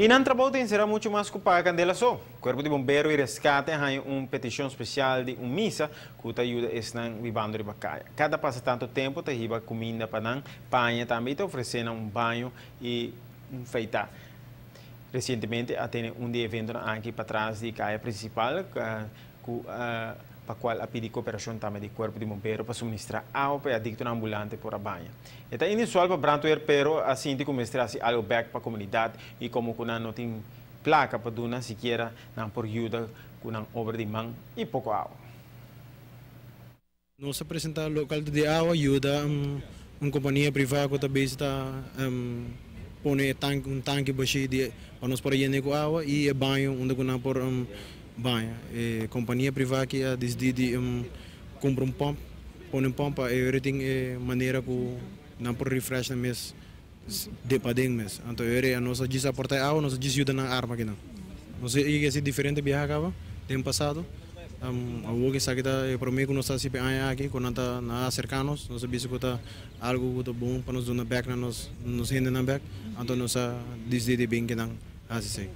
Y nan trabou ta encera mucho mas cu paga candela so. Cuerpo di Bombero y Rescate a haya un peticion special di un misa cu ta yuda esnan bibando riba caya. Cada pasa tanto tempo ta hiba cuminda pa nan, paña tambe y ta ofrece nan un baño y un feita. Recientemente a tene un di e eventonan aki patras di caya principal cu pa cual a pidi cooperacion tambe di Cuerpo di Bombero pa suministra awa pa e adictonan ambulante por a baña. E ta inusual pa brandweer pero a sinti cu mester haci algo bek pa comunidad y como cu nan no tin placa pa duna sikiera nan por yuda cu nan obra di man y poco awa. Nos a presenta local di awa yuda un compania priva cu ta bezig ta pone e tanki un tanki bashi di pa nos por a yena cu awa y e baño unda cu nan por baña. E compania priva aki a dicidi di cumpra un pump pone un pump pa e ora tin e manera cu nan por refresh nan mes de paden mes. Anto e ora nos a djis aporta e awa nos a djis yuda nan arma kinan. Nos a yega hasi diferente biaha caba den pasado. Awor esaki ta e prome cu nos ta haci pa e aña aki cu nan ta nan a acerca nos. Nos a bisa cu ta algo cu ta bon pa nos duna bek na nos nos hendenan bek. Anto nos a dicidi di bin kinan haci esey.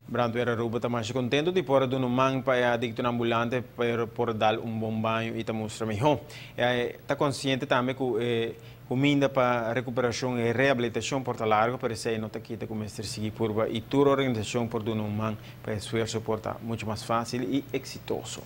Brandweer Aruba ta masha contento di por a duna un man pa e adictonan ambulante pero por dal un bon baño y ta mustra miho. E ta consciente tambe cu e cuminda pa recuperacion y rehabilitacion por ta largo pero esey no ta kita cu mester sigui purba y tur organisacion por duna un man pa e esfuerzo por ta mucho mas facil y exitoso.